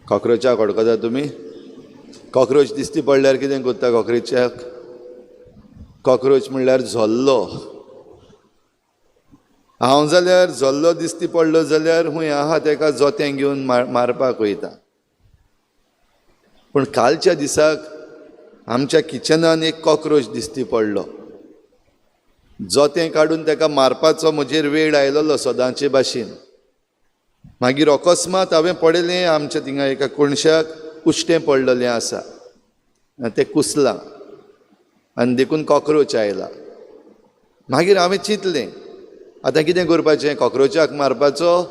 कॉक्रोचाक वळखता तुमी? कॉक्रोच दिसती पडल्यार कितें करता कॉक्रोचाक? कॉक्रोच म्हणल्यार झोल्लो. हांव जाल्यार झोल्लो दिसती पडलो जाल्यार हुंय आहा तेका जोतें घेवन मारपाक वयता. पूण कालच्या दिसाक आमच्या किचनान एक कॉक्रोच दिसती पडलो. जोतें काडून तेका मारपाचो म्हजेर वेळ आयलोलो सदांचे भाशेन. मागीर अकस्मात हांवें पळयलें आमच्या थिंगा एका कोणशाक उश्टें पडलेलें आसा आनी तें कुसलां आनी देखून कॉक्रोच आयला. मागीर हांवें चिंतलें आतां कितें करपाचें, कॉक्रोचाक मारपाचो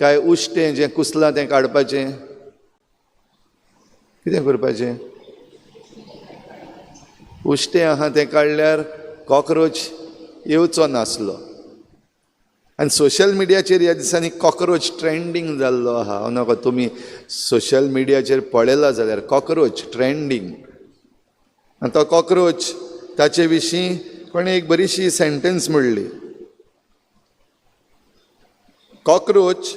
काय उश्टें जें कुसलां तें काडपाचें? कितें करपाचें? उश्टें आहा तें काडल्यार कॉक्रोच येवचो नासलो. आनी सोशल मिडियाचेर ह्या दिसांनी कॉक्रोच ट्रेंडींग जाल्लो आहा. हांव नाका तुमी सोशल मिडियाचेर पळयला जाल्यार कॉक्रोच ट्रेंडींग. आनी तो कॉक्रोच ताचे विशीं कोणें एक बरीशी सेंटेन्स म्हणली, कॉक्रोच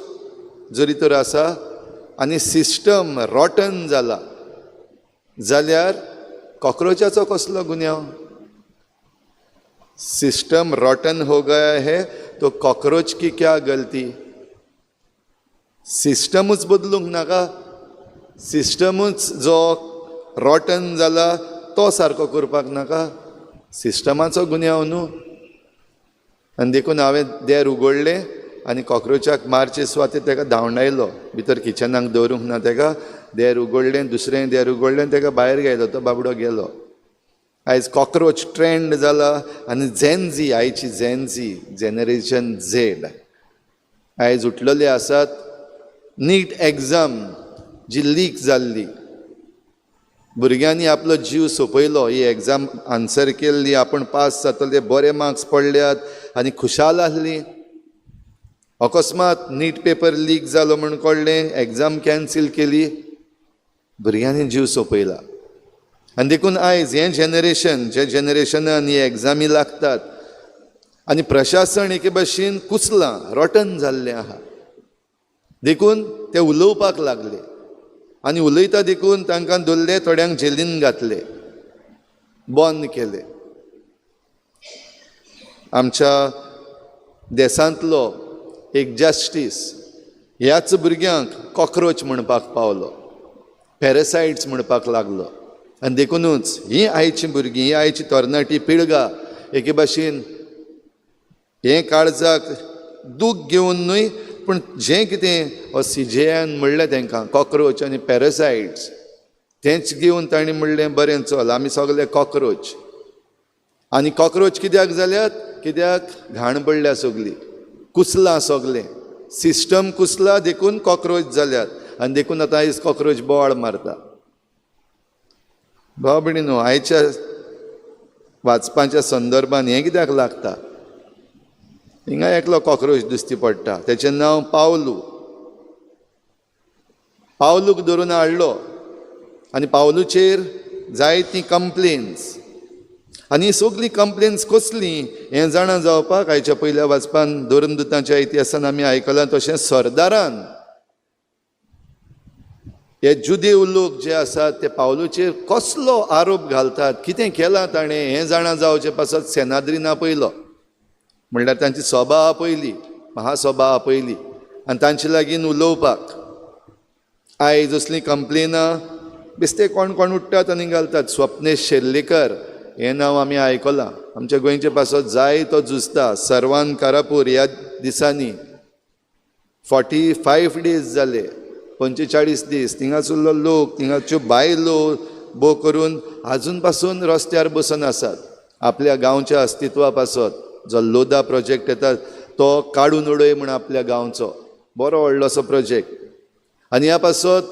जरी तर आसा आनी सिस्टम रॉटन जाला जाल्यार कॉक्रोचाचो कसलो गुन्यांव? सिस्टम रॉटन हो गया है तो कॉक्रोच की क्या गलती? सिस्टमूच बदलूंक नाका, सिस्टमूच जो रॉटन जाला तो सारको करपाक नाका, सिस्टमाचो गुन्यांव न्हू. आनी देखून हांवें देर उगडलें आनी कॉक्रोचाक मारचे सुवातेर तेका धांवडायलो, भितर किचनाक दवरूंक ना तेका. देर उगडलें, दुसरें देर उगडलें, तेका भायर घायलो, तो बाबडो गेलो. आयज कॉक्रोच ट्रेंड जाला आनी झेनझी, आयची झेनझी जनरेशन झेड आयज उठलेले आसात. नीट एग्जाम जी लीक जाल्ली, भुरग्यांनी आपलो जीव सोंपयलो. ही एग्जाम आन्सर केल्ली, आपूण पास जातले, बरे मार्क्स पडल्यात आनी खुशाल आहली. अकस्मात नीट पेपर लीक जालो म्हूण कळ्ळें, एग्जाम कॅन्सील केली, भुरग्यांनी जीव सोंपयला. आनी देखून आयज हें जनरेशन, जे जनरेशनान ही एग्जामी लागतात आनी प्रशासन एके भाशेन कुसलां, रोटन जाल्लें आहा, देखून ते उलोवपाक लागले आनी उलयता देखून तांकां धरले, थोड्यांक जेलीन घातले, बंद केले. आमच्या देशांतलो एक जस्टीस ह्याच भुरग्यांक कॉक्रोच म्हणपाक पावलो, पॅरासायट्स म्हणपाक लागलो. आनी देखुनूच ही आयची भुरगीं, ही आयची तरणाटी पिळगा एके भाशेन हें काळजाक दूख घेवन न्हय, पूण जें कितें हो सीजेआन म्हणलें तांकां कॉक्रोच आनी पॅरासायट्स, तेंच घेवन तांणी म्हणलें बरें चल आमी सगले कॉक्रोच. आनी कॉक्रोच कित्याक जाल्यात? कित्याक घाण पडल्या सगली, कुसलां सगलें, सिस्टम कुसला देखून कॉक्रोच जाल्यात. आनी देखून आतां आयज कॉक्रोच बोवाळ मारता. भाव भयणी न्हू, आयच्या वाचपाच्या संदर्भान हें कित्याक लागता? हिंगा एकलो कॉक्रोच दिसती पडटा, तेचें नांव पावलू. पावलूक धरून हाडलो आनी पावलूचेर जायतीं कंप्लेन्स. आनी सगळीं कंप्लेन्स कसलीं हें जाणा जावपाक आयच्या पयल्या वाचपान धर्मदूतांच्या इतिहासान आमी आयकलां तशें सरदारान हे जुदेव लोक जे आसात ते पावलूचेर कसलो आरोप घालतात, कितें केलां ताणें हें जाणा जावचे पासत सेनाद्रीन आपयलो, म्हणल्यार तांची सभा आपयली, महासभा आपयली आनी तांचे लागीं उलोवपाक. आयज असलीं कंप्लेनां बेश्टे कोण कोण उठ्ठात आनी घालतात. स्वप्नेश शेर्लेकर हें नांव आमी आयकलां, आमच्या गोंयचे पासत जाय तो झुजता. सर्वान कारापूर ह्या दिसांनी 45 डेज जाले, 45 दीस थिंगासरलो लोक, थिंगाच्यो बायलो बो करून आजून पासून रस्त्यार बसून आसात आपल्या गांवच्या अस्तित्वा पासत. जो लोधा प्रोजेक्ट येता तो काडून उडय म्हूण आपल्या गांवचो बरो व्हडलोसो प्रोजेक्ट. आनी ह्या पासत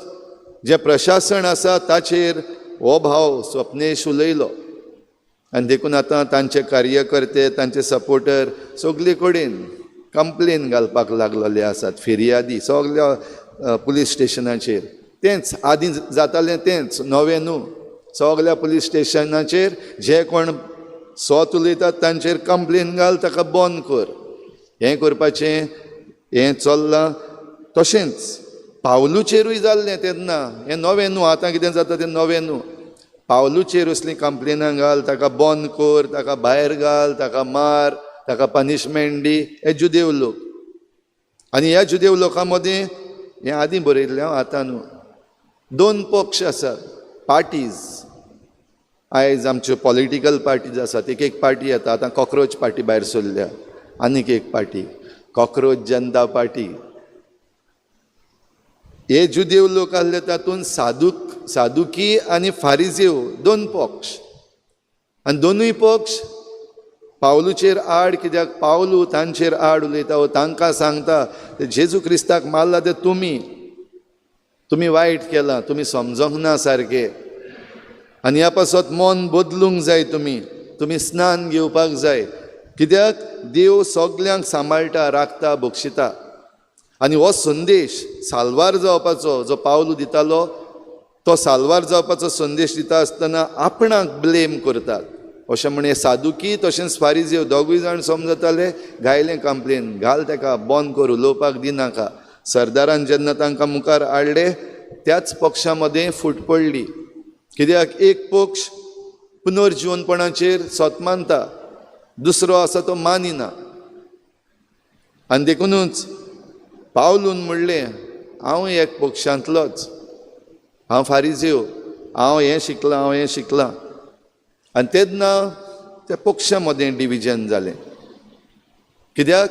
जें प्रशासन आसा ताचेर हो भाव स्वप्नेश उलयलो आनी देखून आतां तांचे कार्यकर्ते, तांचे सपोर्टर सगले कडेन कंप्लेन घालपाक लागलेले आसात, फिर्यादी सगल्या पुलीस स्टेशनाचेर. तेंच आदीं जातालें तेंच, नवें न्हू. सगल्या पुलीस स्टेशनाचेर जे कोण सोत उलयतात तांचेर कंप्लेन घाल, ताका बंद कर, हें करपाचें हें चल्लां. तशेंच पावलूचेरूय जाल्लें तेन्ना. हें नवें न्हू, आतां कितें जाता तें नवें न्हू. पावलूचेर असलीं कंप्लेनां घाल, ताका बंद कर, ताका भायर घाल, ताका मार, ताका पनिशमेंट दी. हे जुदेव लोक. आनी ह्या जुदेव लोकां मदीं हें आदीं बरयल्लें हांव, आतां न्हू. दोन पक्ष आसात, पार्टीज. आयज आमच्यो पॉलिटिकल पार्टीज आसात, एक एक पार्टी येता. आतां कॉक्रोच पार्टी भायर सरल्या, आनीक एक पार्टी कॉक्रोच जनता पार्टी. हे जुदेव लोक आसले तातूंत सादुकी आनी फारिजेव दोन पक्ष. आनी दोनूय पक्ष पावलूचेर आड. कित्याक पावलू तांचेर आड उलयता, वो तांकां सांगता जेजू क्रिस्ताक मारला ते तुमी, तुमी वायट केलां, तुमी समजोंक ना सारकें, आनी ह्या पासत मन बदलूंक जाय, तुमी तुमी स्नान घेवपाक जाय. कित्याक देव सगल्यांक सांबाळटा, राखता, बक्षिता. आनी हो संदेश साल्वार जावपाचो जो पावलू दितालो तो साल्वार जावपाचो संदेश दिता आसतना आपणाक ब्लेम करतात. अशें म्हण हे सादुकी तशेंच फारिजेव दोगूय जाण समजताले. घायलें कंप्लेन, घाल ताका, बंद कर, उलोवपाक दिनाका. सरदारान जेन्ना तांकां मुखार हाडले त्याच पक्षा मदें फूट पडली. कित्याक एक पक्ष पुनर्जिवनपणाचेर सत मानता, दुसरो आसा तो मानिना. आनी देखुनूच पावलून म्हणलें हांव एक पक्षांतलोच, हांव फारिजेव, हांव हें शिकलां, हांव हें शिकलां. आनी तेन्ना त्या पक्षा मदें डिविजन जालें. कित्याक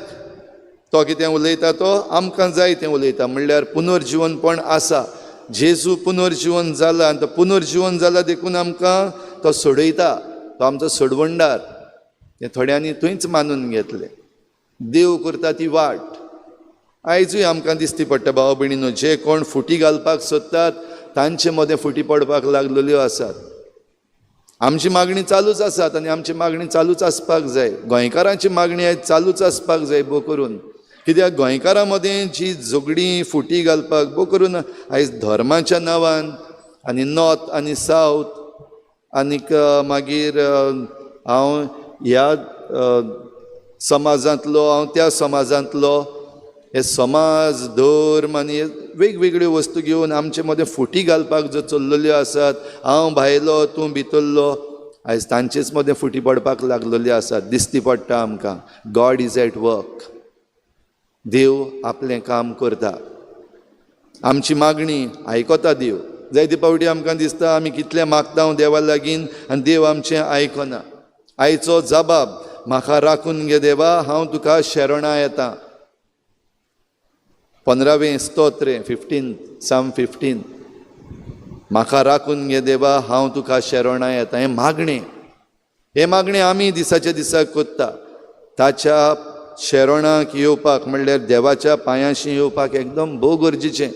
तो कितें उलयता तो आमकां जाय तें उलयता, म्हणल्यार पुनर्जिवनपण आसा, जेजू पुनर्जिवन जाला आनी तो पुनर्जिवन जाला देखून आमकां तो सोडयता, तो आमचो सोडवणदार. हें थोड्यांनी थंयच मानून घेतलें. देव करता ती वाट आयजूय आमकां दिसती पडटा भाव भयणीनो. जे कोण फुटी घालपाक सोदतात तांचे मदें फुटी पडपाक लागलेल्यो आसात. आमची मागणी चालूच आसात आनी आमची मागणी चालूच आसपाक जाय. गोंयकारांची मागणी आयज चालूच आसपाक जाय भोव करून. कित्याक गोंयकारां मदें जी झगडीं फुटी घालपाक भोव करून आयज धर्माच्या नांवान आनी नॉर्थ आनी सावथ आनीक मागीर हांव ह्या समाजांतलो, हांव त्या समाजांतलो, हे समाज धर्म आनी वेगवेगळ्यो वस्तू घेवन आमचे मदें फुटी घालपाक ज्यो चल्लेल्यो आसात, हांव भायलो तूं भितरलो, आयज तांचेच मदें फुटी पडपाक लागलेल्यो आसात. दिसती पडटा आमकां. गॉड is at work. देव आपलें काम करता, आमची मागणी आयकता देव. जायते फावटी आमकां दिसता आमी कितलें मागता देवा लागीं आनी देव आमचें आयकना. आयचो जबाब म्हाका राखून घे देवा, हांव तुका शरणां येता. 15वें स्तोत्र, 15, साम 15. म्हाका राखून घे देवा, हांव तुका शरणां येता. हें मागणें, हें मागणें आमी दिसाच्या दिसाक करता. ताच्या शरणाक येवपाक म्हणल्यार देवाच्या पांयांशी येवपाक एकदम भोव गरजेचें.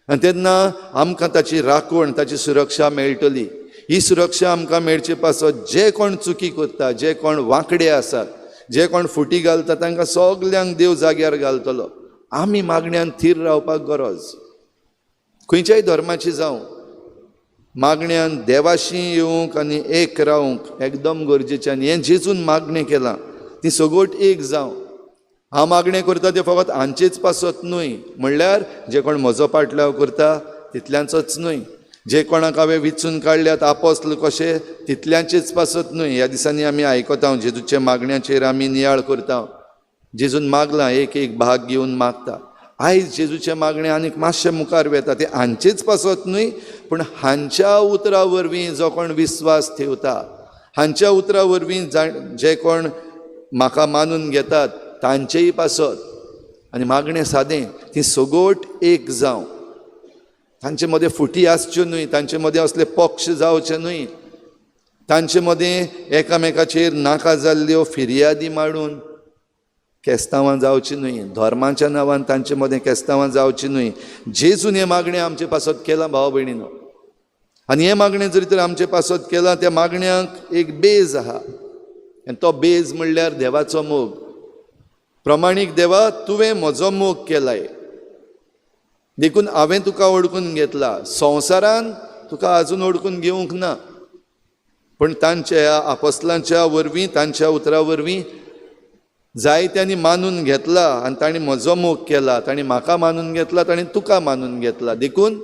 आनी तेन्ना आमकां ताची राखण, ताची सुरक्षा मेळटली. ही सुरक्षा आमकां मेळचे पासत जे कोण चुकी करता, जे कोण वांकडे आसात, जे कोण फुटी घालता तांकां सगल्यांक देव जाग्यार घालतलो. आमी मागण्यान थीर रावपाक गरज. खंयच्याय धर्माची जावं, मागण्यान देवाशी येवंक आनी एक रावंक एकदम गरजेचें. आनी हें जेजून मागणें केलां ती सगट एक जावं. हांव मागणें करता तें फकत हांचेच पासत न्हय, म्हणल्यार जे कोण म्हजो पाटलाव करता तितल्यांचोच न्हय, जे कोणाक हांवें विचून काडल्यात आपोस्ल कशे तितल्यांचेच पासत न्हय. ह्या दिसांनी आमी आयकता जेजूच्या मागण्याचेर आमी नियाळ करता. जेजून मागलां, एक एक भाग घेवन मागता. आयज जेजूचें मागणें आनीक मातशें मुखार वेता, तें हांचेच पासत न्हय, पूण हांच्या उतरा वरवीं जो कोण विस्वास ठेवता, हांच्या उतरा वरवीं जे कोण म्हाका मानून घेतात तांचेय पासत. आनी मागणें सादें, ती सगट एक जावं, तांचे मदें फुटी आसच्यो न्हय, तांचे मदें असले पक्ष जावचे न्हय, तांचे मदें एकामेकाचेर नाका जाल्ल्यो फिर्यादी मांडून केस्तांवां जावचीं न्हय, धर्माच्या नांवान तांचे मदें केस्तांवां जावचीं न्हय. जेजून हें मागणें आमचे पासत केलां भाव भयणीनो. आनी हें मागणें जरी तर आमचे पासत केलां, त्या मागण्याक एक बेज आहा, आनी तो बेज म्हणल्यार देवाचो मोग. प्रमाणीक देवा, तुवें म्हजो मोग केलाय देखून हांवें तुका ओळखून घेतला. संवसारान तुका आजून ओळखून घेवंक ना, पूण तांच्या आपोस्लांच्या वरवीं, तांच्या उतरा वरवीं जायत्यांनी मानून घेतला आनी तांणी म्हजो मोग केला, तांणी म्हाका मानून घेतला, तांणी तुका मानून घेतला. देखून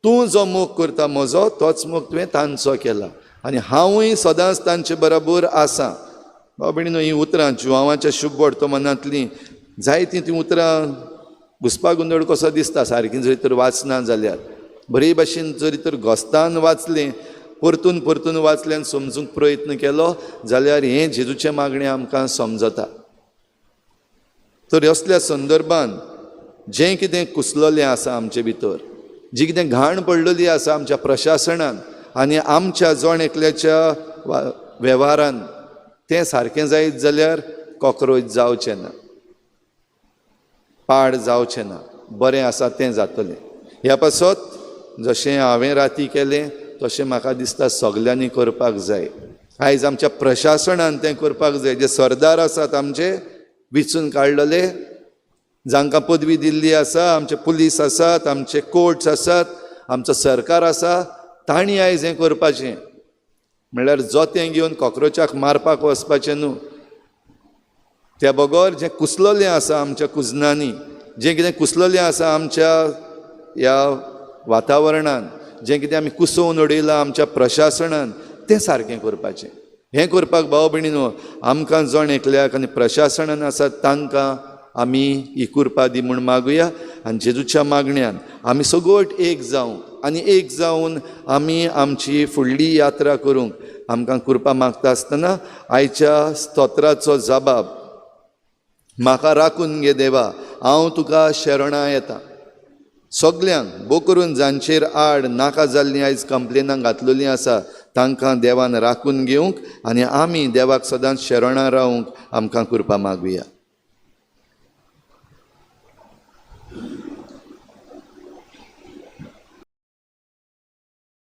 तूं जो मोग करता म्हजो तोच मोग तुवें तांचो केला आनी हांवूय सदांच तांचे बरोबर आसा. भाव भयणीनो, हीं उतरां जुवांवाच्या शुभ वर्तमानांतलीं जायतीं तीं उतरां घुस्पागोंदळ कसो दिसता सारकीं जरी तर वाचना जाल्यार, बरे भाशेन जरी तर घोस्तान वाचलें, परतून परतून वाचलें आनी समजूंक प्रयत्न केलो जाल्यार हें जेजूचें मागणें आमकां समजता. तर असल्या संदर्भान जें कितें कुसलेलें आसा आमचे भितर, जी कितें घाण पडलेली आसा आमच्या प्रशासनान आनी आमच्या जण एकल्याच्या वेव्हारान, तें सारकें जायत जाल्यार कॉक्रोच जावचें ना, पाड जावचें ना, बरें आसा तें जातलें. ह्या पासत जशें हांवें राती केलें तशें म्हाका दिसता सगल्यांनी करपाक जाय. आयज आमच्या प्रशासनान तें करपाक जाय. जे सरदार आसात आमचे विचून काडलेले, जांकां पदवी दिल्ली आसा, आमचे पुलीस आसात, आमचे कोर्ट्स आसात, आमचो सरकार आसा, तांणी आयज हें करपाचें. म्हणल्यार जोतें घेवन कॉक्रोचाक मारपाक वचपाचें न्हू. त्या बगर जें कुसलेलें आसा आमच्या कुजनांनी, जें कितें कुसलेलें आसा आमच्या ह्या वातावरणान, जें कितें आमी कुसोवन उडयलां आमच्या प्रशासनान, तें सारकें करपाचें. हें करपाक भाव भयणीनो आमकां जण एकल्याक आनी प्रशासनान आसा तांकां आमी ही कुरपा दी म्हूण मागुया. आनी जेजूच्या मागण्यान आमी सगळट एक जावंक आनी एक जावन आमी आमची फुडली यात्रा करूंक आमकां कुरपा मागता आसतना आयच्या स्तोत्राचो जबाब, म्हाका राखून घे देवा, हांव तुका शरणां येता. सगल्यांक भो करून जांचेर आड नाका जाल्लीं आयज कंप्लेनां घातलेलीं आसा तांकां देवान राखून घेवंक आनी आमी देवाक सदांच शरणां रावंक आमकां कुरपा मागुया.